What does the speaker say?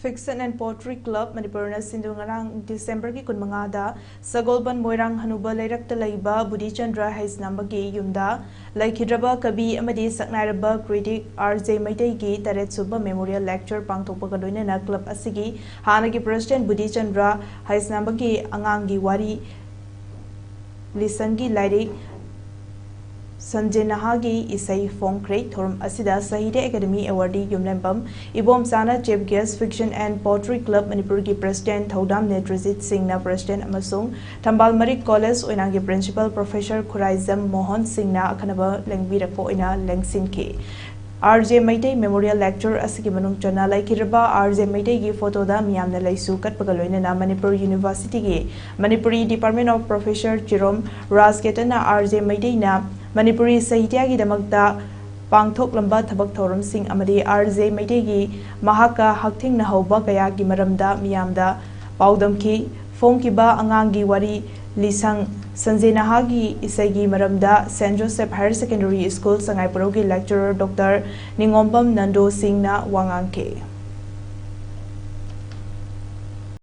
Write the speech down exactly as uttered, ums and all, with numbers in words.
Fiction and Poetry Club ꯃꯅꯤꯄꯨꯔꯅ ꯁꯤꯟꯗꯨꯅ ꯉꯔꯥꯡ ꯗꯤꯁꯦꯝꯕꯔꯒꯤ ꯀꯨꯟꯃꯉꯥꯗ ꯁꯒꯣꯜꯕꯟ ꯃꯣꯏꯔꯥꯡ ꯍꯅꯨꯕ ꯂꯩꯔꯛꯇ ꯂꯩꯕ ꯕꯨꯙꯤꯆꯟꯗ꯭ꯔ ꯍꯩꯁꯅꯥꯝꯕꯒꯤ ꯌꯨꯝꯗ ꯂꯩꯈꯤꯗ꯭ꯔꯕ ꯀꯕꯤ ꯑꯃꯗꯤ ꯁꯛꯅꯥꯏꯔꯕ critic R J ꯃꯩꯇꯩꯒꯤ ꯇꯔꯦꯠ ꯁꯨꯕ memorial lecture ꯄꯥꯡꯊꯣꯛꯄꯒ ꯂꯣꯏꯅꯅ club ꯑꯁꯤꯒꯤ ꯍꯥꯟꯅꯒꯤ president ꯕꯨꯙꯤꯆꯟꯗ꯭ꯔ ꯍꯩꯁꯅꯥꯝꯕꯒꯤ ꯑꯉꯥꯡꯒꯤ ꯋꯥꯔꯤ ꯂꯤꯁꯪꯒꯤ ꯂꯥꯏꯔꯤꯛ ꯁꯟꯖꯦꯅꯍꯥꯒꯤ ꯏꯁꯩ ꯐꯣꯡꯈ꯭ꯔꯦ꯫ ꯊꯧꯔꯝ ꯑꯁꯤꯗ ꯁꯥꯍꯤꯇ꯭ꯌ ꯑꯦꯀꯥꯗꯃꯤ awardee ꯌꯨꯝꯂꯦꯝꯕꯝ ꯏꯕꯣꯝꯆꯥꯅ chief guest, Fiction and Poetry Club ꯃꯅꯤꯄꯨꯔꯒꯤ president ꯊꯧꯗꯥꯝ ꯅꯦꯇ꯭ꯔꯖꯤꯠ ꯁꯤꯡꯅ president ꯑꯃꯁꯨꯡ ꯊꯝꯕꯥꯜ ꯃꯔꯤꯛ college ꯑꯣꯏꯅꯥꯝꯒꯤ principal professor Khuraijam Mohan ꯁꯤꯡꯅ ꯑꯈꯟꯅꯕ ꯂꯦꯡꯕꯤꯔꯛꯄ ꯑꯣꯏꯅ ꯂꯦꯡꯁꯤꯟꯈꯤ꯫ R J Meitei memorial lecture ꯑꯁꯤꯒꯤ ꯃꯅꯨꯡ ꯆꯟꯅ ꯂꯩꯈꯤꯗ꯭ꯔꯕ R J ꯃꯩꯇꯩꯒꯤ photoꯗ ꯃꯤꯌꯥꯝꯅ ꯂꯩꯁꯨ ꯀꯠꯄꯒ ꯂꯣꯏꯅꯅ Manipur Universityꯒꯤ Manipuri Department of Professor ꯆꯤꯔꯣꯝ ꯔꯥꯖꯀꯦꯇꯟꯅ R J ꯃꯩꯇꯩꯅ Manipuri ꯁꯥꯍꯤꯇ꯭ꯌꯒꯤꯗꯃꯛꯇ ꯄꯥꯡꯊꯣꯛꯂꯝꯕ ꯊꯕꯛ ꯊꯧꯔꯝꯁꯤꯡ ꯑꯃꯗꯤ R J ꯃꯩꯇꯩꯒꯤ ꯃꯍꯥꯛꯀ ꯍꯛꯊꯦꯡꯅꯍꯧꯕ ꯀꯌꯥꯒꯤ ꯃꯔꯝꯗ ꯃꯤꯌꯥꯝꯗ ꯄꯥꯎꯗꯝꯈꯤ꯫ ꯐꯣꯡꯈꯤꯕ ꯑꯉꯥꯡꯒꯤ ꯋꯥꯔꯤ ꯂꯤꯁꯪ ꯁꯟꯖꯦꯅꯍꯥꯒꯤ ꯏꯁꯩꯒꯤ ꯃꯔꯝꯗ Saint Joseph Higher Secondary School ꯁꯉꯥꯏꯄ꯭ꯔꯧꯒꯤ lecturer Doctor ꯅꯤꯉꯣꯝꯕꯝ Nando ꯁꯤꯡꯅ ꯋꯥ ꯉꯥꯡꯈꯤ꯫